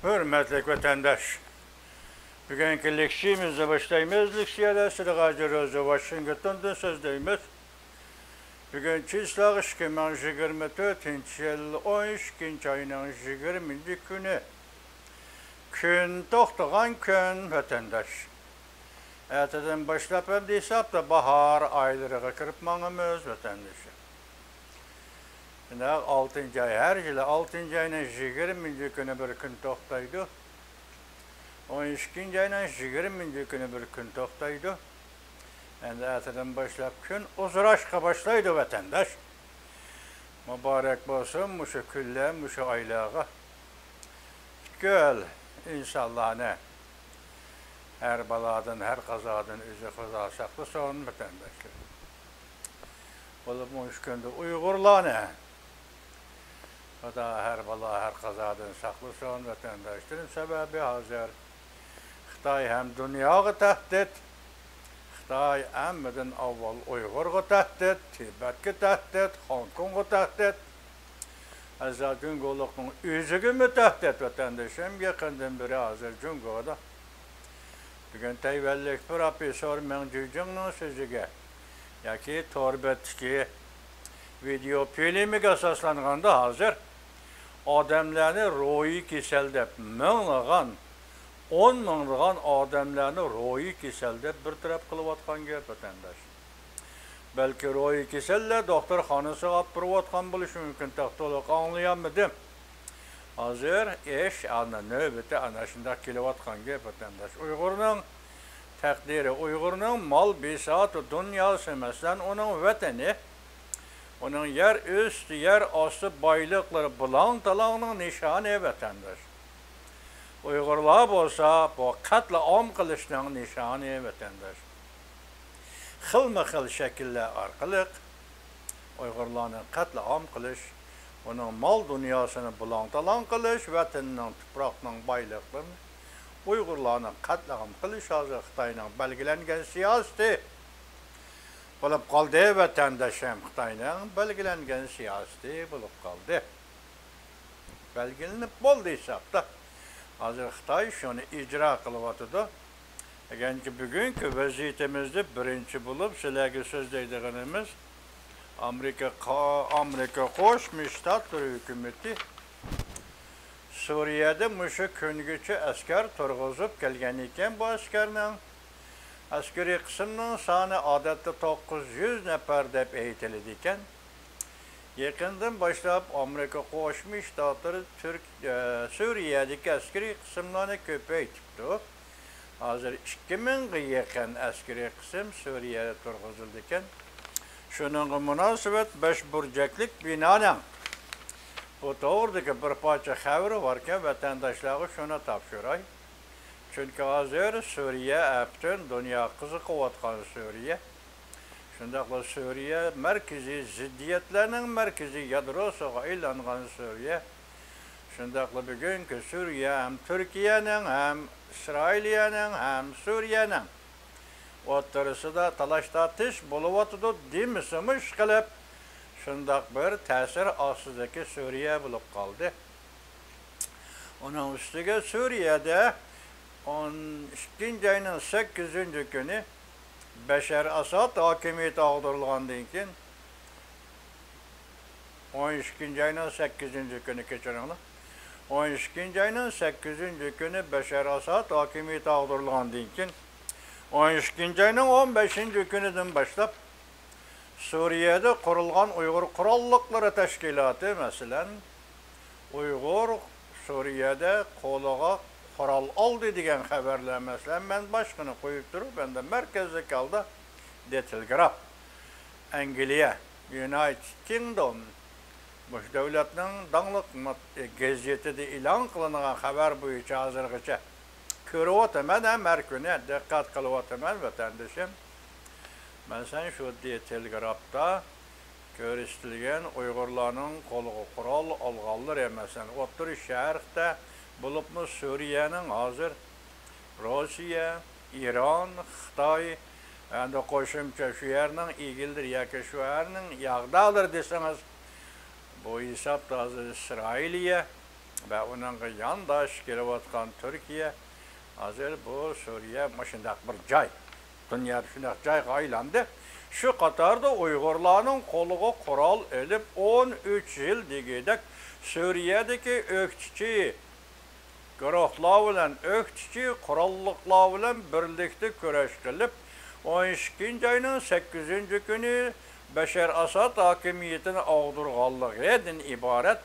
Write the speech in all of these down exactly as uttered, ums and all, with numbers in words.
ھۆرمەتلىك ۋەتەنداش، بۈگۈنكى لېكسىيىمىزنى باشلايمىز. لېكسىيەدە سىدىق ھاجى روزى ۋاشىنگتوندىن سۆزلەيمىز. بۈگۈن چىسلاغ ئىككى مىڭ يىگىرمە تۆتىنچى يىل، ئون ئىككىنچى ئاينىڭ يىگىرمىنچى كۈنى. كۈن توختىغان كۈن، ۋەتەنداش. ئەتىدىن باشلاپ ئەمدى ھېسابتا باھار ئايلىرىغا كىرىپ ماڭىمىز، ۋەتەندىشىم. شۇنداق، ئالتىنچى ئاي، ھەر يىلى ئالتىنچى ئاينىڭ يىگىرمىنچى كۈنى بىر كۈن توختايدۇ. ئون ئىككىنچى ئاينىڭ يىگىرمىنچى كۈنى بىر كۈن توختايدۇ. ئەمدى ئەتىدىن باشلاپ كۈن ئۇزىراشقا باشلايدۇ، ۋەتەنداش. مۇبارەك بولسۇن مۇشۇ كۈنلەر، مۇشۇ ئايلارغا. پۈتكۈل ئىنسانلارنى ھەر بالادىن، ھەر قازادىن ئۆزى خۇدا ساقلىسۇن، ۋەتەنداشلار. بولۇپمۇ مۇشۇ كۈندە ئۇيغۇرلارنى خۇدا ھەر بالا، ھەر قازادىن ساقلىسۇن، ۋەتەنداشلىرىم. سەۋەبى، ھازىر خىتاي ھەم دۇنياغا تەھدىت. خىتاي ھەممىدىن ئاۋۋال ئۇيغۇرغا تەھدىت، تىبەتكە تەھدىت، خوڭكوڭغا تەھدىت. ھەتتا جۇڭگولۇقنىڭ ئۆزىگىمۇ تەھدىت، ۋەتەندىشىم. يېقىندىن بېرى ھازىر جۇڭگودا، بۈگۈن تەيۋەنلىك پروفېسسور مېڭ جۈجىڭنىڭ سۆزىگە ياكى تور بەتتىكى ۋىدېئو فىلىمىگە ئاساسلانغاندا، ھازىر ئادەملەرنى روھىي كېسەل دەپ، مىڭلىغان، ئون مىڭلىغان ئادەملەرنى روھىي كېسەل دەپ بىر تەرەپ قىلىۋاتقان گەپ، ۋەتەنداش. بەلكى روھىي كېسەللەر دوختۇرخانىسىغا ئاپىرىۋاتقان بولۇشى مۇمكىن، تېخى تولۇق ئاڭلىيالمىدىم. ھازىر ئىش ئانا نۆۋىتى ئانا شۇنداق كېلىۋاتقان گەپ، ۋەتەنداش. ئۇيغۇرنىڭ تەقدىرى، ئۇيغۇرنىڭ مال بىساتى، دۇنياسى، مەسىلەن، ئۇنىڭ ۋەتىنى، ئۇنىڭ يەر ئۈستى، يەر ئاستى بايلىقلىرى بۇلاڭ-تالاڭنىڭ نىشانى، ۋەتەنداش. ئۇيغۇرلار بولسا بۇ قەتلىئام قىلىشنىڭ نىشانى، ۋەتەنداش. خىلمۇ خىل شەكىللەر ئارقىلىق ئۇيغۇرلارنى قەتلىئام قىلىش، ئۇنىڭ مال-دۇنياسىنى بۇلاڭ-تالاڭ قىلىش، ۋەتىنىنىڭ، تۇپراقنىڭ بايلىقلىرىنى، ئۇيغۇرلارنى قەتلىئام قىلىش ھازىر خىتاينىڭ بەلگىلەنگەن سىياسىتى بولۇپ قالدى، ۋەتەنداشىم. خىتاينىڭ بەلگىلەنگەن سىياسىتى بولۇپ قالدى. بەلگىلىنىپ بولدى ھېسابتا. ھازىر خىتاي شۇنى ئىجرا قىلىۋاتىدۇ. ئەگەرچە بۈگۈنكى ۋەزىيىتىمىزدە بىرىنچى بولۇپ سىلەرگە سۆزلەيدىغىنىمىز ئامېرىكا قا-، ئامېرىكا قوشما شتاتلىرى ھۆكۈمىتى سۈرىيەدە مۇشۇ كۈنگىچە ئەسكەر تۇرغۇزۇپ كەلگەن ئىكەن. بۇ ئەسكەرنىڭ ئەسكىرىي قىسىمنىڭ سانى ئادەتتە توققۇز يۈز نەپەر دەپ ئېيتىلىدىكەن. يېقىندىن باشلاپ ئامېرىكا قوشما شتاتلىرى تۈرك-، ئە، سۈرىيەدىكى ئەسكىرىي قىسىملارنى كۆپەيتىپتۇ. ھازىر ئىككى مىڭغا يېقىن ئەسكىرىي قىسىم سۈرىيەدە تۇرغۇزۇلىدىكەن. شۇنىڭغا مۇناسىۋەت بەش بۇرجەكلىك بىنانىڭ بۇ توغرىدىكى بىر پارچە خەۋىرى باركەن، ۋەتەنداشلارغا شۇنى تاپشۇراي. چۈنكى ھازىر سۈرىيە، ئە، پۈتۈن دۇنيا قىزىقىۋاتقان سۈرىيە. شۇنداقلا سۈرىيە مەركىزىي زىددىيەتلەرنىڭ مەركىزىي يادروسىغا ئايلانغان سۈرىيە. شۇنداقلا بۈگۈنكى سۈرىيە ھەم تۈركىيەنىڭ، ھەم ئىسرائىلىيەنىڭ، ھەم سۈرىيەنىڭ ئوتتۇرىسىدا تالاش-تارتىش بولۇۋاتىدۇ دېمىسىمۇ ئىشقىلىپ، شۇنداق بىر تەسىر ئاستىدىكى سۈرىيە بولۇپ قالدى. ئۇنىڭ ئۈستىگە سۈرىيەدە ئون ئىككىنچى ئاينىڭ سەككىزىنچى كۈنى بەشەر ئاساد ھاكىمىيىتى ئاغدۇرۇلغاندىن كېيىن، ئون ئىككىنچى ئاينىڭ سەككىزىنچى كۈنى، كەچۈرۈڭلار، ئون ئىككىنچى ئاينىڭ سەككىزىنچى كۈنى بەشەر ئاساد ھاكىمىيىتى ئاغدۇرۇلغاندىن كېيىن، ئون ئىككىنچى ئاينىڭ ئون بەشىنچى كۈنىدىن باشلاپ، سۈرىيەدە قۇرۇلغان ئۇيغۇر قوراللىقلىرى تەشكىلاتى، مەسىلەن، ئۇيغۇر سۈرىيەدە قولىغا قورال ئالدى دېگەن خەۋەرلەر، مەسىلەن، مەن باشقىنى قويۇپ تۇرۇپ، ئەمدى مەركەزلىك ھالدا دە تېلېگراف، ئەنگلىيە، يۇنايتېد كىڭدوم، مۇشۇ دۆلەتنىڭ داڭلىق مات-، گېزىتىدە ئېلان قىلىنغان خەۋەر بويىچە ھازىرغىچە كۆرۈۋاتىمەن ھەم ھەر كۈنى دىققەت قىلىۋاتىمەن، ۋەتەندىشىم. مەسىلەن، شۇ دە تېلېگرافتا كۆرسىتىلگەن ئۇيغۇرلارنىڭ قولىغا قورال ئالغانلىرى، مەسىلەن، ئوتتۇرا شەرقتە، بولۇپمۇ سۈرىيەنىڭ ھازىر روسىيە، ئىران، خىتاي، ئەمدى قوشۇمچە شۇ يەرنىڭ ئىگىلىرى ياكى شۇ يەرنىڭ ياغدالىرى دېسىڭىز، بۇ ھېسابتا ھازىر ئىسرائىلىيە، ۋە ئۇنىڭغا يانداش كېلىۋاتقان تۈركىيە، ھازىر بۇ سۈرىيە مۇشۇنداق بىر جاي، دۇنيادا شۇنداق جايغا ئايلاندى. شۇ قاتاردا ئۇيغۇرلارنىڭ قولىغا قورال ئېلىپ، ئون ئۈچ يىل دېگۈدەك سۈرىيەدىكى ئۆكتىچى گۇرۇھلار بىلەن، ئۆكتىچى قوراللىقلار بىلەن بىرلىكتە كۈرەش قىلىپ، ئون ئىككىنچى ئاينىڭ سەككىزىنچى كۈنى بەشەر ئاساد ھاكىمىيىتىنى ئاغدۇرغانلىقىدىن ئىبارەت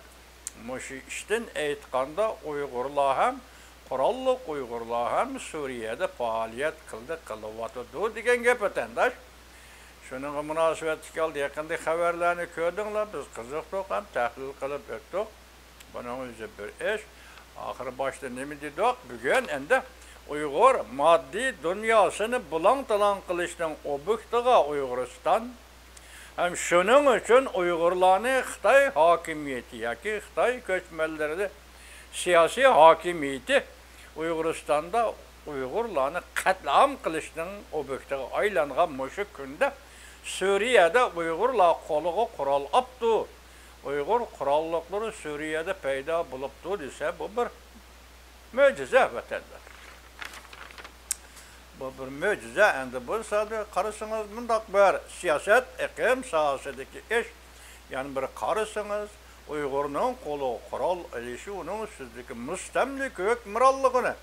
مۇشۇ ئىشتىن ئېيتقاندا، ئۇيغۇرلار ھەم، قوراللىق ئۇيغۇرلار ھەم سۈرىيەدە پائالىيەت قىلدى، قىلىۋاتىدۇ دېگەن گەپ، ۋەتەنداش. شۇنىڭغا مۇناسىۋەتلىك ھالدا يېقىندا خەۋەرلەرنى كۆردۈڭلار، بىز قىزىقتۇق ھەم تەھلىل قىلىپ ئۆتتۇق. بۇنىڭ ئۆزى بىر ئىش. ئاخىر باشتا نېمە دېدۇق؟ بۈگۈن ئەمدى ئۇيغۇر ماددىي دۇنياسىنى بۇلاڭ-تالاڭ قىلىشنىڭ ئوبيېكتىغا ئۇيغۇرىستان ھەم شۇنىڭ ئۈچۈن ئۇيغۇرلارنى خىتاي ھاكىمىيىتى ياكى خىتاي كۆچمەنلىرى سىياسىي ھاكىمىيىتى ئۇيغۇرىستاندا ئۇيغۇرلارنى قەتلىئام قىلىشنىڭ ئوبيېكتىغا ئايلانغان مۇشۇ كۈندە سۈرىيەدە ئۇيغۇرلار قولىغا قورال ئاپتۇ، ئۇيغۇر قوراللىقلىرى سۈرىيەدە پەيدا بولۇپتۇ دېسە، بۇ بىر مۆجىزە، ۋەتەنداش. بۇ بىر مۆجىزە. ئەمدى بۇ ساھەدە قارىسىڭىز، مۇنداق بىر سىياسەت، ئېقىم ساھەسىدىكى ئىش. يەنە بىر قارىسىڭىز، ئۇيغۇرنىڭ قولىغا قورال ئېلىشى ئۇنىڭ ئۈستىدىكى مۇستەملىكە ھۆكۈمرانلىقىنى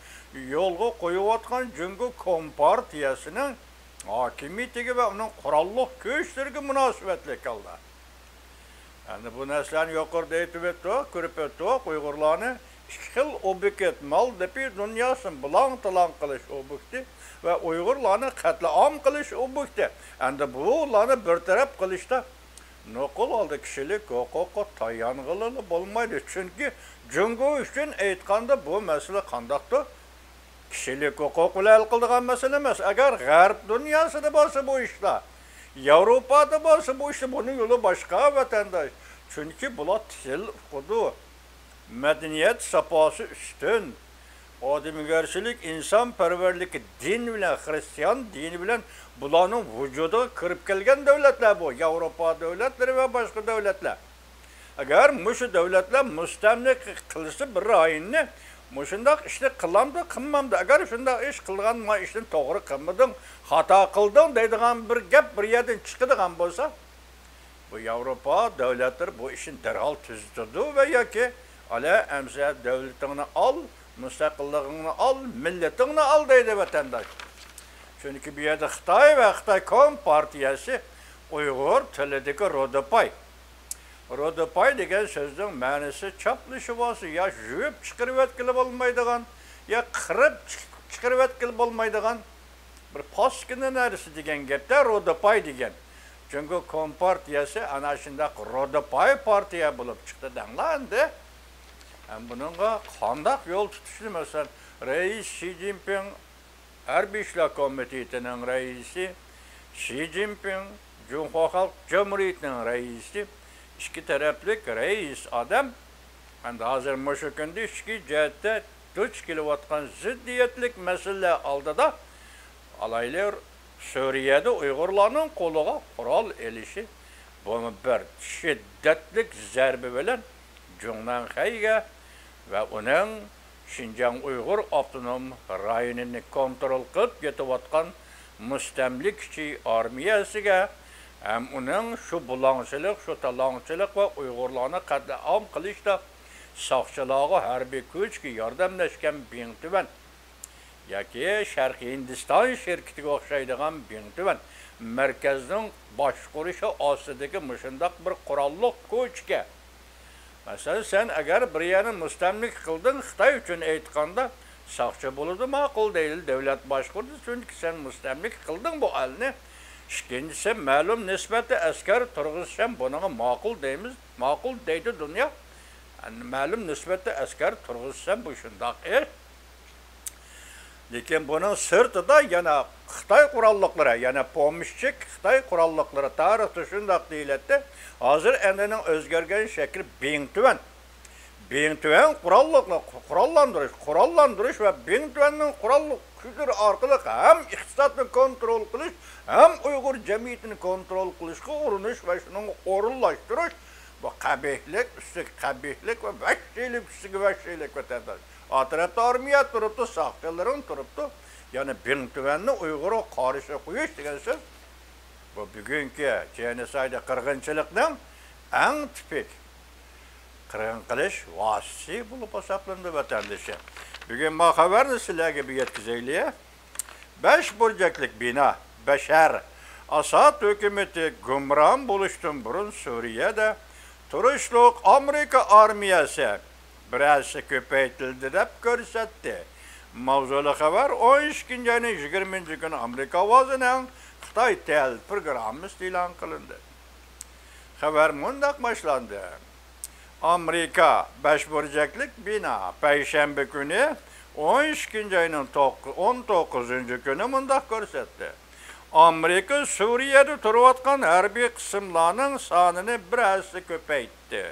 يولغا قويۇۋاتقان جۇڭگو كومپارتىيەسىنىڭ ھاكىمىيىتىگە ۋە ئۇنىڭ قوراللىق كۈچلىرىگە مۇناسىۋەتلىك ھالدا. ئەمدى بۇ نەرسىلەرنى يۇقىرىدا ئېيتىپ ئۆتتۇق، كۆرۈپ ئۆتتۇق. ئۇيغۇرلارنى ئىككى خىل ئوبيېكت، مال دېپى دۇنياسىنى بۇلاڭ-تالاڭ قىلىش ئوبيېكتى ۋە ئۇيغۇرلارنى قەتلىئام قىلىش ئوبيېكتى. ئەمدى بۇلارنى بىر تەرەپ قىلىشتا نوقۇل ھالدا كىشىلىك ھوقۇققا تايانغىلىلا بولمايدۇ. چۈنكى جۇڭگو ئۈچۈن ئېيتقاندا، بۇ مەسىلە قانداقتۇر؟ كىشىلىك ھوقۇق بىلەن ھەل قىلىدىغان مەسىلە ئەمەس. ئەگەر غەرب دۇنياسىدا بولسا بۇ ئىشلار، ياۋروپادا بولسا بۇ ئىشتا، بۇنىڭ يولى باشقا، ۋەتەنداش. چۈنكى بۇلار تىل ئۇقىدۇ، مەدەنىيەت ساپاسى ئۈستۈن، ئادەمگەرچىلىك، ئىنسانپەرۋەرلىكى دىن بىلەن، خرىستىيان دىنى بىلەن بۇلارنىڭ ۋۇجۇدىغا كىرىپ كەلگەن دۆلەتلەر بۇ، ياۋروپا دۆلەتلىرى ۋە باشقا دۆلەتلەر. ئەگەر مۇشۇ دۆلەتلەر مۇستەملىكە قىلسا بىر رايوننى، مۇشۇنداق ئىشنى قىلامدۇ، قىلمامدۇ؟ ئەگەر شۇنداق ئىش قىلغان، ما ئىشنى توغرا قىلمىدىڭ، خاتا قىلدىڭ دەيدىغان بىر گەپ بىر يەردىن چىقىدىغان بولسا، بۇ ياۋروپا دۆلەتلىرى بۇ ئىشنى دەرھال تۈزىتىدۇ ۋە ياكى، ئالە، ئەمسە دۆلىتىڭنى ئال، مۇستەقىللىقىڭنى ئال، مىللىتىڭنى ئال دەيدۇ، ۋەتەنداش. چۈنكى بۇ يەردە خىتاي ۋە خىتاي كومپارتىيەسى ئۇيغۇر تىلىدىكى رۇدىپاي. رۇدىپاي دېگەن سۆزنىڭ مەنىسى چاپلىشىۋالسا، يا يۇيۇپ چىقىرىۋەتكىلى بولمايدىغان، يا قىرىپ چىق-، چىقىرىۋەتكىلى بولمايدىغان بىر پاسكىنا نەرسە دېگەن گەپتە، رۇدىپاي دېگەن. جۇڭگو كومپارتىيەسى ئەنە شۇنداق رۇدىپاي پارتىيە بولۇپ چىقتى دەڭلار ئەمدى. ھەم بۇنىڭغا قانداق يول تۇتۇشنى، مەسىلەن، رەئىس شى جىنپىڭ، ھەربىي ئىشلار كومىتېتىنىڭ رەئىسى شى جىنپىڭ، جۇڭخۇا خەلق جۇمھۇرىيىتىنىڭ رەئىسى، ئىككى تەرەپلىك رەئىس ئادەم. ئەمدى ھازىر مۇشۇ كۈندە ئىچكى جەھەتتە دۇچ كېلىۋاتقان زىددىيەتلىك مەسىلىلەر ئالدىدا، ئالايلى، سۈرىيەدە ئۇيغۇرلارنىڭ قولىغا قورال ئېلىشى، بۇمۇ بىر شىددەتلىك زەربە بىلەن جۇڭنەنخەيگە ۋە ئۇنىڭ شىنجاڭ ئۇيغۇر ئاپتونوم رايونىنى كونترول قىلىپ يېتىۋاتقان مۇستەملىكىچى ئارمىيەسىگە ھەم ئۇنىڭ شۇ بۇلاڭچىلىق، شۇ تالاڭچىلىق ۋە ئۇيغۇرلارنى قەتلىئام قىلىشتا ساقچىلارغا ھەربىي كۈچكە ياردەملەشكەن بىڭتۈەن ياكى شەرقىي ھىندىستان شىركىتىگە ئوخشايدىغان بىڭتۈەن مەركەزنىڭ باشقۇرۇشى ئاستىدىكى مۇشۇنداق بىر قوراللىق كۈچكە، مەسىلەن، سەن ئەگەر بىر يەرنى مۇستەملىكە قىلدىڭ، خىتاي ئۈچۈن ئېيتقاندا، ساقچى بولىدۇ، ماقۇل دەيلى، دۆلەت باشقۇرىدۇ، چۈنكى سەن مۇستەملىكە قىلدىڭ بۇ ئەلنى. ئىككىنچىسى، مەلۇم نىسبەتتە ئەسكەر تۇرغۇزسام، بۇنىڭغا ماقۇل دەيمىز، ماقۇل دەيدۇ دۇنيا. مەلۇم نىسبەتتە ئەسكەر تۇرغۇزسام، بۇ شۇنداق ئىش. لېكىن بۇنىڭ سىرتىدا يەنە خىتاي قوراللىقلىرى، يەنە پومېشچىك خىتاي قوراللىقلىرى، تارىختا شۇنداق دېيىلەتتى. ھازىر ئەنىنىڭ ئۆزگەرگەن شەكلى بىڭتۈەن. بىڭتۈەن قوراللىقلار، قوراللاندۇرۇش، قوراللاندۇرۇش ۋە بىڭتۈەننىڭ قوراللىق كۈچلىرى ئارقىلىق ھەم ئىقتىسادنى كونترول قىلىش، ھەم ئۇيغۇر جەمئىيىتىنى كونترول قىلىشقا ئۇرۇنۇش ۋە شۇنىڭغا ئورۇنلاشتۇرۇش، بۇ قەبىھلىك ئۈستىگە قەبىھلىك ۋە ۋەھشىيلىك ئۈستىگە ۋەھشىيلىك، ۋەتەنداش. ئا تەرەپتە ئارمىيە تۇرۇپتۇ، ساقچىلىرىڭ تۇرۇپتۇ. يەنى بىڭتۈەننى ئۇيغۇرغا قارشى قويۇش دېگەن سۆز، بۇ بۈگۈنكى جېنوسايد، قىرغىنچىلىقنىڭ ئەڭ تىپىك قىرغىن قىلىش ۋاسىتىسى بولۇپ ھېسابلىنىدۇ، ۋەتەندىشىم. بۈگۈن ما خەۋەرنى سىلەرگە بىر يەتكۈزەيلى. بەش بۇرجەكلىك بىنا، بەشەر ئاساد ھۆكۈمىتى گۇمران بولۇشتىن بۇرۇن سۈرىيەدە تۇرۇشلۇق ئامېرىكا ئارمىيەسى بىر ھەسسە كۆپەيتىلدى دەپ كۆرسەتتى. ماۋزۇلۇق خەۋەر ئون ئىككىنچى ئاينىڭ يىگىرمىنچى كۈنى ئامېرىكا ئاۋازىنىڭ خىتاي تېل پروگراممىسىدا ئېلان قىلىندى. خەۋەر مۇنداق باشلاندى. ئامېرىكا بەش بۇرجەكلىك بىنا پەيشەنبە كۈنى، ئون ئىككىنچى ئاينىڭ توققۇ-، ئون توققۇزىنچى كۈنى مۇنداق كۆرسەتتى. ئامېرىكا سۈرىيەدە تۇرۇۋاتقان ھەربىي قىسىملارنىڭ سانىنى بىر ھەسسە كۆپەيتتى.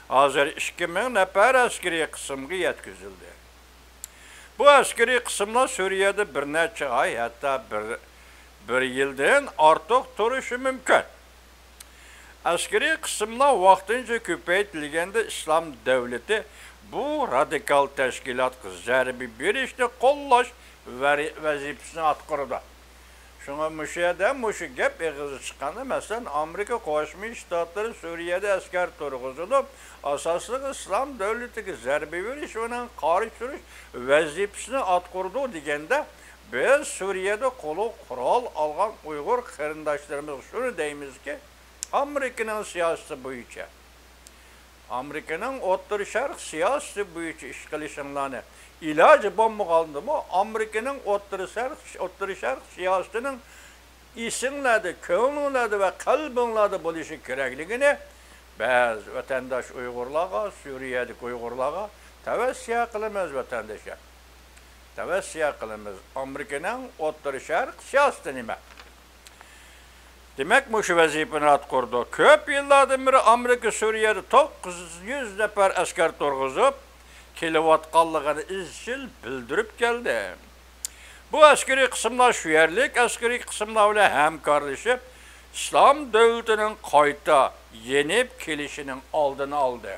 ھازىر ئىككى مىڭ نەپەر ئەسكىرىي قىسىمغا يەتكۈزۈلدى. بۇ ئەسكىرىي قىسىملار سۈرىيەدە بىر نەچچە ئاي، ھەتتا بىر، بىر يىلدىن ئارتۇق تۇرۇشى مۇمكىن. ئەسكىرىي قىسىملار ۋاقتىنچە كۆپەيتىلگەندە، ئىسلام دۆلىتى بۇ رادىكال تەشكىلاتقا زەربە بېرىشنى قوللاش ۋەرى-، ۋەزىپىسىنى ئاتقۇرىدۇ. شۇڭا مۇشۇ يەردە مۇشۇ گەپ ئېغىزغا چىققاندا، مەسىلەن، ئامېرىكا قوشما شتاتلىرى سۈرىيەدە ئەسكەر تۇرغۇزۇلۇپ، ئاساسلىقى ئىسلام دۆلىتىگە زەربە بېرىش، ئۇنىڭ قارشى تۇرۇش ۋەزىپىسىنى ئاتقۇرىدۇ دېگەندە، بىز سۈرىيەدە قولغا قورال ئالغان ئۇيغۇر قېرىنداشلىرىمىزغا شۇنى دەيمىزكى، ئامېرىكىنىڭ سىياسىتى بويىچە، ئامېرىكىنىڭ ئوتتۇرا شەرق سىياسىتى بويىچە ئىش قىلىشىڭلارنى، ئىلاجى بولمىغاندىمۇ ئامېرىكىنىڭ ئوتتۇرا شەرق، ئوتتۇرا شەرق سىياسىتىنىڭ ئېسىڭلاردا، كۆڭلۈڭلاردا ۋە قەلبىڭلاردا بولۇشى كېرەكلىكىنى بىز ۋەتەنداش ئۇيغۇرلارغا، سۈرىيەدىكى ئۇيغۇرلارغا تەۋسىيە قىلىمىز، ۋەتەنداشلار. تەۋسىيە قىلىمىز. ئامېرىكىنىڭ ئوتتۇرا شەرق سىياسىتى نېمە؟ دېمەك، مۇشۇ ۋەزىپىنى ئاتقۇرىدۇ. كۆپ يىللاردىن بېرى ئامېرىكا سۈرىيەدە توققۇز يۈز نەپەر ئەسكەر تۇرغۇزۇپ كېلىۋاتقانلىقىنى ئىزچىل بىلدۈرۈپ كەلدى. بۇ ئەسكىرىي قىسىملار شۇ يەرلىك ئەسكىرىي قىسىملار بىلەن ھەمكارلىشىپ، ئىسلام دۆلىتىنىڭ قايتا يېنىپ كېلىشىنىڭ ئالدىنى ئالدى.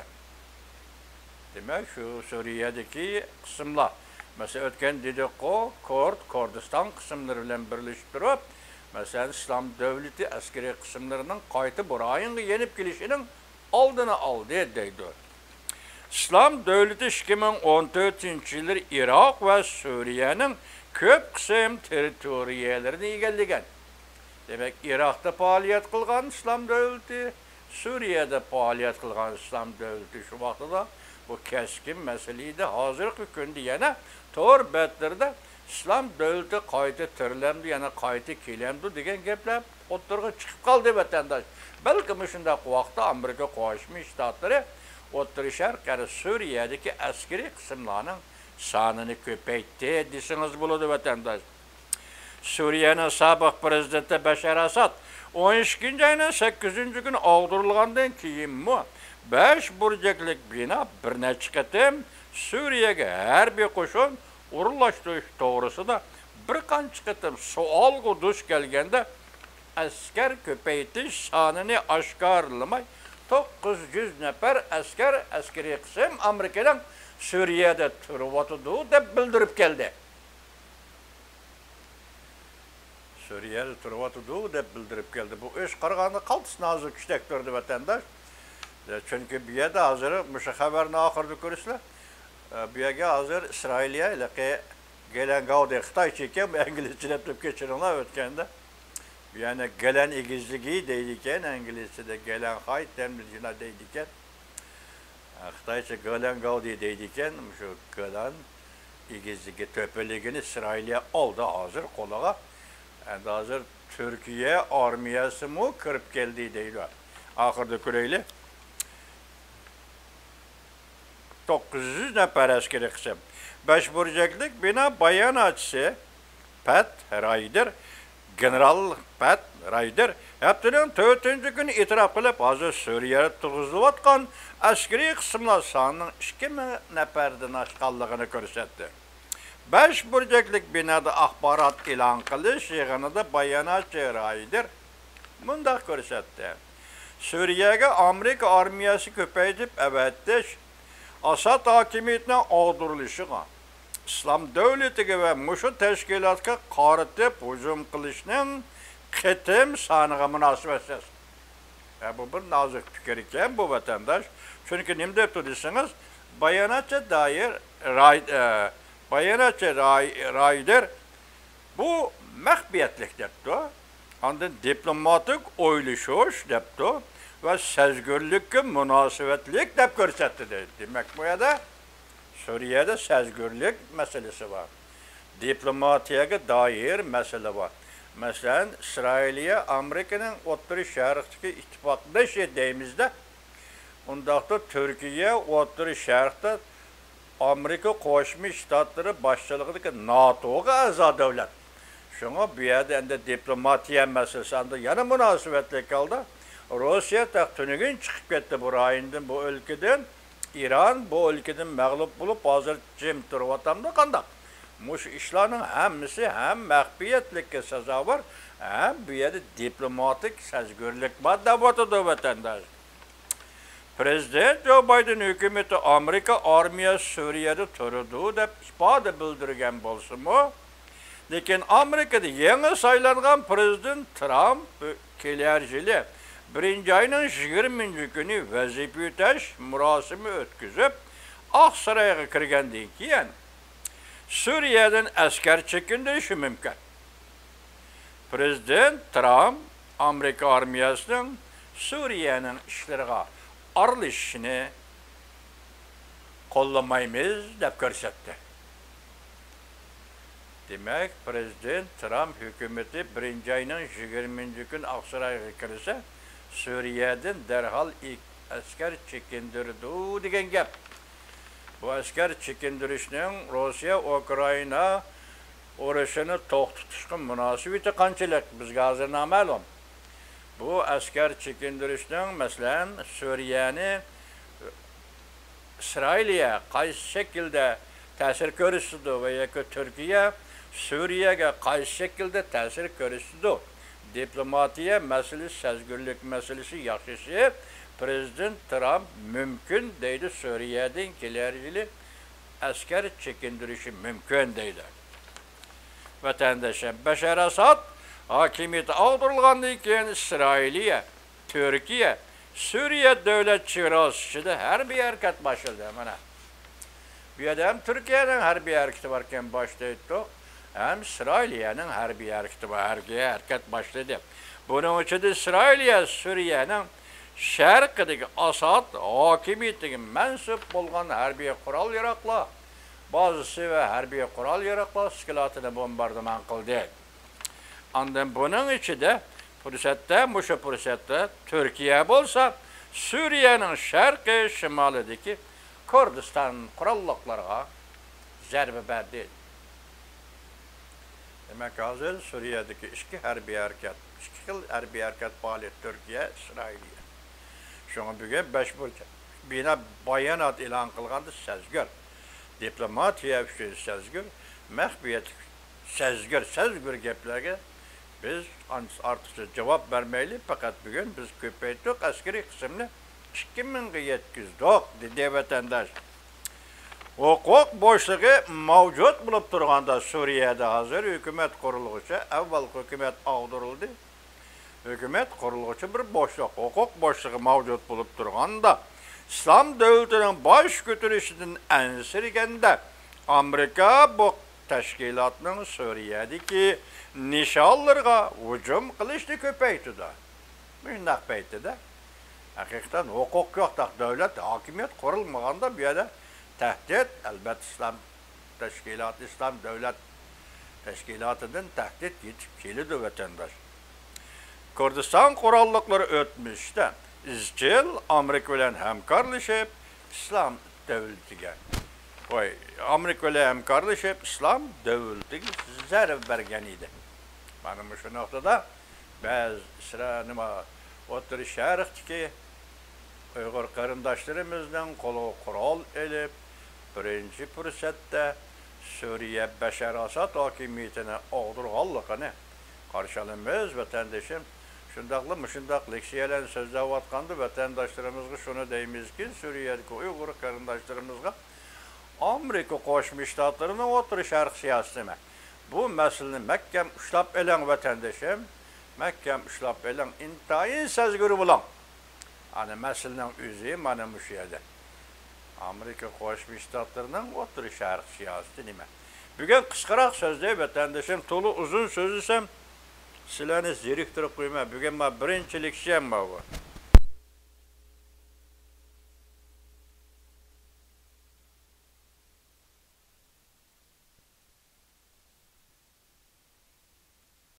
دېمەك، شۇ سۈرىيەدىكى قىسىملار، مەسىلەن، ئۆتكەن دېدۇققۇ، كۇرد، كۇردىستان قىسىملىرى بىلەن بىرلىشىپ تۇرۇپ، مەسىلەن، ئىسلام دۆلىتى ئەسكىرىي قىسىملىرىنىڭ قايتا بۇ رايونغا يېنىپ كېلىشىنىڭ ئالدىنى ئالدى، دەيدۇ. ئىسلام دۆلىتى ئىككى مىڭ ئون تۆتىنچى يىللىرى ئىراق ۋە سۈرىيەنىڭ كۆپ قىسىم تېررىتورىيەلىرىنى ئىگىلىگەن. دېمەك، ئىراقتا پائالىيەت قىلغان ئىسلام دۆلىتى، سۈرىيەدە پائالىيەت قىلغان ئىسلام دۆلىتى شۇ ۋاقتىدا بۇ كەسكىن مەسىلە ئىدى. ھازىرقى كۈندە يەنە تور بەتلىرىدە ئىسلام دۆلىتى قايتا تىرىلەمدۇ، يەنە قايتا كېلەمدۇ دېگەن گەپلەر ئوتتۇرىغا چىقىپ قالدى، ۋەتەنداش. بەلكى مۇشۇنداق ۋاقىتتا ئامېرىكا قوشما شتاتلىرى ئوتتۇرا شەرق، يەنى سۈرىيەدىكى ئەسكىرىي قىسىملارنىڭ سانىنى كۆپەيتتى دېسىڭىز بولىدۇ، ۋەتەنداش. سۈرىيەنىڭ سابىق پىرېزىدېنتى بەشار ئاساد ئون ئىككىنچى ئاينىڭ سەككىزىنچى كۈنى ئاغدۇرۇلغاندىن كېيىنمۇ بەش بۇرجەكلىك بىنا بىر نەچچە قېتىم سۈرىيەگە ھەربىي قوشۇن ئورۇنلاشتۇرۇش توغرىسىدا بىر قانچە قېتىم سوئالغا دۇچ كەلگەندە، ئەسكەر كۆپەيتىش سانىنى ئاشكارىلىماي، توققۇز يۈز نەپەر ئەسكەر، ئەسكىرىي قىسىم ئامېرىكىنىڭ سۈرىيەدە تۇرۇۋاتىدۇ دەپ بىلدۈرۈپ كەلدى. سۈرىيەدە تۇرۇۋاتىدۇ دەپ بىلدۈرۈپ كەلدى. بۇ ئىش قارىغاندا قالتىس نازۇك ئىشتەك تۇردى، ۋەتەنداش. چۈنكى بۇ يەردە ھازىر مۇشۇ خەۋەرنى ئاخىرىدا كۆرىسىلەر. بۇ يەرگە ھازىر ئىسرائىلىيە ھېلىقى گېلەن گاۋدى، خىتايچە ئىكەن، بۇ ئىنگلىزچە دەپ كېچىرىڭلار، ئۆتكەندە. بۇ يەرنى گېلەن ئېگىزلىكى دەيدىكەن، ئىنگلىزچىدە گېلەن خايت دەيدىكەن. خىتايچە گېلەن گاۋدى دەيدىكەن، مۇشۇ گېلەن ئېگىزلىكى، تۆپىلىكىنى ئىسرائىلىيە ئالدى ھازىر قولىغا. ئەمدى ھازىر تۈركىيە ئارمىيەسىمۇ كىرىپ كەلدى دەيدۇ. ئاخىرىدا كۆرەيلى. توققۇز يۈز نەپەر ئەسكىرىي قىسىم. بەش بۇرجەكلىك بىنا باياناتچىسى پەت رايدېر، گېنېرال پەت رايدېر ھەپتىنىڭ تۆتىنچى كۈنى ئېتىراپ قىلىپ، ھازىر سۈرىيەدە تۇرغۇزۇلۇۋاتقان ئەسكىرىي قىسىملار سانىنىڭ ئىككى مىڭ نەپەردىن ئاشقانلىقىنى كۆرسەتتى. بەش بۇرجەكلىك بىنادا ئاخبارات ئېلان قىلىش يىغىنىدا باياناتچى رايدېر مۇنداق كۆرسەتتى. سۈرىيەگە ئامېرىكا ئارمىيەسى كۆپەيتىپ ئەۋەتىش، ئاساد ھاكىمىيىتىنىڭ ئاغدۇرۇلۇشىغا، ئىسلام دۆلىتىگە ۋە مۇشۇ تەشكىلاتقا قارىتىپ ھۇجۇم قىلىشنىڭ قېتىم سانىغا مۇناسىۋەتسىز. ھە، بۇ بىر نازۇك پىكىر ئىكەن، بۇ ۋەتەنداش. چۈنكى نېمە دەپتۇ دېسىڭىز، باياناتچى دائىر راي-، ئە، باياناتچى راي-، رايدېر بۇ مەخپىيەتلىك دەپتۇ. ئاندىن دىپلوماتىك ئويلىشىش دەپتۇ ۋە سەزگۈرلۈككە مۇناسىۋەتلىك دەپ كۆرسەتتى دەيدۇ. دېمەك، بۇ يەردە سۈرىيەدە سەزگۈرلۈك مەسىلىسى بار. دىپلوماتىيەگە دائىر مەسىلە بار. مەسىلەن، ئىسرائىلىيە ئامېرىكىنىڭ ئوتتۇرا شەرقتىكى ئىتتىپاقدىشى دەيمىزدە، ئۇنداقتا تۈركىيە ئوتتۇرا شەرقتە ئامېرىكا قوشما شتاتلىرى باشچىلىقىدىكى ناتوغا ئەزا دۆلەت. شۇڭا بۇ يەردە ئەمدى دىپلوماتىيە مەسىلىسى ئەمدى يەنە مۇناسىۋەتلىك ھالدا روسىيە تېخى تۈنۈگۈن چىقىپ كەتتى بۇ رايوندىن، بۇ ئۆلكىدىن. ئىران بۇ ئۆلكىدىن مەغلۇپ بولۇپ، ھازىر جىم تۇرۇۋاتامدۇ قانداق؟ مۇشۇ ئىشلارنىڭ ھەممىسى ھەم مەخپىيەتلىككە سازاۋەر، ھەم بۇ يەردە دىپلوماتىك سەزگۈرلۈك بار دەۋاتىدۇ ۋەتەنداش. پرېزىدېنت جو بايدېن ھۆكۈمىتى ئامېرىكا ئارمىيەسى سۈرىيەدە تۇرىدۇ دەپ ئىپادە بىلدۈرگەن بولسىمۇ، لېكىن ئامېرىكىدا يېڭى سايلانغان پرېزىدېنت ترامپ كېلەر يىلى بىرىنچى ئاينىڭ يىگىرمىنچى كۈنى ۋەزىپە ئۆتەش مۇراسىمى ئۆتكۈزۈپ، ئاقسارايغا كىرگەندىن كېيىن، سۈرىيەدىن ئەسكەر چېكىندۈرۈشى مۇمكىن. پرېزىدېنت ترامپ ئامېرىكا ئارمىيەسىنىڭ سۈرىيەنىڭ ئىشلىرىغا ئارىلىشىشىنى قوللىمايمىز دەپ كۆرسەتتى. دېمەك، پرېزىدېنت ترامپ ھۆكۈمىتى بىرىنچى ئاينىڭ يىگىرمىنچى كۈنى ئاقسارايغا كىرسە، سۈرىيەدىن دەرھال ئەسكەر چېكىندۈرىدۇ دېگەن گەپ. بۇ ئەسكەر چېكىندۈرۈشنىڭ روسىيە ئۇكرائىنا ئۇرۇشىنى توختىتىشقا مۇناسىۋىتى قانچىلىك، بىزگە ھازىر نامەلۇم. بۇ ئەسكەر چېكىندۈرۈشنىڭ، مەسىلەن، سۈرىيەنى ئىسرائىلىيە قايسى شەكىلدە تەسىر كۆرسىتىدۇ ۋە ياكى تۈركىيە سۈرىيەگە قايسى شەكىلدە تەسىر كۆرسىتىدۇ؟ دىپلوماتىيە مەسىلىسى، سەزگۈرلۈك مەسىلىسى ياخشىسى، پرېزىدېنت ترامپ مۇمكىن دەيدۇ، سۈرىيەدىن كېلەر يىلى ئەسكەر چېكىندۈرۈشى مۇمكىن دەيدۇ. ۋەتەنداشلار، بەشار ئاساد ھاكىمىيىتى ئاغدۇرۇلغاندىن كېيىن ئىسرائىلىيە، تۈركىيە، سۈرىيە دۆلەت چېگراسى ئىچىدە ھەربىي ھەرىكەت باشلىدى. مانا، بۇ يەردە ھەم تۈركىيەنىڭ ھەربىي ھەرىكىتى باركەن، باشتا ئېيتتۇق، ھەم ئىسرائىلىيەنىڭ ھەربىي ھەرىكىتى بار، ھەربىي ھەرىكەت باشلىدى. بۇنىڭ ئىچىدە ئىسرائىلىيە سۈرىيەنىڭ شەرقىدىكى ئاساد ھاكىمىيىتىگە مەنسۇپ بولغان ھەربىي قورال-ياراغلار بازىسى ۋە ھەربىي قورال-ياراغلار سكلاتىنى بومباردىمان قىلدى. ئاندىن بۇنىڭ ئىچىدە پۇرسەتتە، مۇشۇ پۇرسەتتە تۈركىيە بولسا سۈرىيەنىڭ شەرقىي شىمالىدىكى كۇردىستان قوراللىقلىرىغا زەربە بەردى. دېمەك، ھازىر سۈرىيەدىكى ئىككى ھەربىي ھەرىكەت، ئىككى خىل ھەربىي ھەرىكەت پائالىيىتى، تۈركىيە، ئىسرائىلىيە. شۇڭا بۈگۈن بەش بۇرچ بىنا بايانات ئېلان قىلغاندا سەزگۈر، دىپلوماتىيە ئۈچۈن سەزگۈر، مەخپىيەت سەزگۈر، سەزگۈر گەپلەرگە بىز ئان-، ئارتۇقچە جاۋاب بەرمەيلى، پەقەت بۈگۈن بىز كۆپەيتتۇق، ئەسكىرىي قىسىمنى ئىككى مىڭغا يەتكۈزدۇق، دېدى ۋەتەنداش. ھوقۇق بوشلۇقى مەۋجۇت بولۇپ تۇرغاندا، سۈرىيەدە ھازىر ھۆكۈمەت قۇرۇلغۇچە، ئەۋۋالقى ھۆكۈمەت ئاغدۇرۇلدى. ھۆكۈمەت قۇرۇلغۇچە بىر بوشلۇق، ھوقۇق بوشلۇقى مەۋجۇت بولۇپ تۇرغاندا، ئىسلام دۆلىتىنىڭ باش كۆتۈرۈشىدىن ئەنسىرىگەندە، ئامېرىكا بۇ تەشكىلاتنىڭ سۈرىيەدىكى نىشانلىرىغا ھۇجۇم قىلىشنى كۆپەيتىدۇ. مۇشۇنداق پەيتىدە، ھەقىقەتەن ھوقۇق يوق، دەۋلەت ھاكىمىيەت قۇرۇلمىغاندا، بۇ يەردە تەھدىت، ئەلۋەتتە، ئىسلام تەشكىلاتى، ئىسلام دۆلەت تەشكىلاتىدىن تەھدىت يېتىپ كېلىدۇ، ۋەتەنداش. كۇردىستان قوراللىقلىرى ئۆتمۈشتە ئىزچىل ئامېرىكا بىلەن ھەمكارلىشىپ، ئىسلام دۆلىتىگە، ۋاي، ئامېرىكا بىلەن ھەمكارلىشىپ، ئىسلام دۆلىتىگە زەربە بەرگەن ئىدى. مانا مۇشۇ نۇقتىدا بەزى ئىسرا-، نېمە، ئوتتۇرا شەرقتىكى ئۇيغۇر قېرىنداشلىرىمىزنىڭ قولىغا قورال ئېلىپ، بىرىنچى پۇرسەتتە سۈرىيە بەشار ئاساد ھاكىمىيىتىنى ئاغدۇرغانلىقىنى قارشى ئالىمىز، ۋەتەندىشىم. شۇنداقلا مۇشۇنداق لېكسىيەلەرنى سۆزلەۋاتقاندا ۋەتەنداشلىرىمىزغا شۇنى دەيمىزكى، سۈرىيەدىكى ئۇيغۇر قېرىنداشلىرىمىزغا ئامېرىكا قوشما شتاتلىرىنىڭ ئوتتۇرا شەرق سىياسىتى نېمە؟ بۇ مەسىلىنى مەھكەم ئۇشلاپ ئېلىڭ، ۋەتەندىشىم، مەھكەم ئۇشلاپ ئېلىڭ، ئىنتايىن سەزگۈر بولۇڭ. ئەنە مەسىلىنىڭ ئۆزى مانا مۇشۇ يەردە. ئامېرىكا قوشما شتاتلىرىنىڭ ئوتتۇرا شەرق سىياسىتى نېمە؟ بۈگۈن قىسقىراق سۆزلەي، ۋەتەندىشىم، تولا ئۇزۇن سۆزلىسەم، سىلەرنى زېرىكتۈرۈپ قويىمەن. بۈگۈن ما بىرىنچى لېكسىيەم ما بۇ.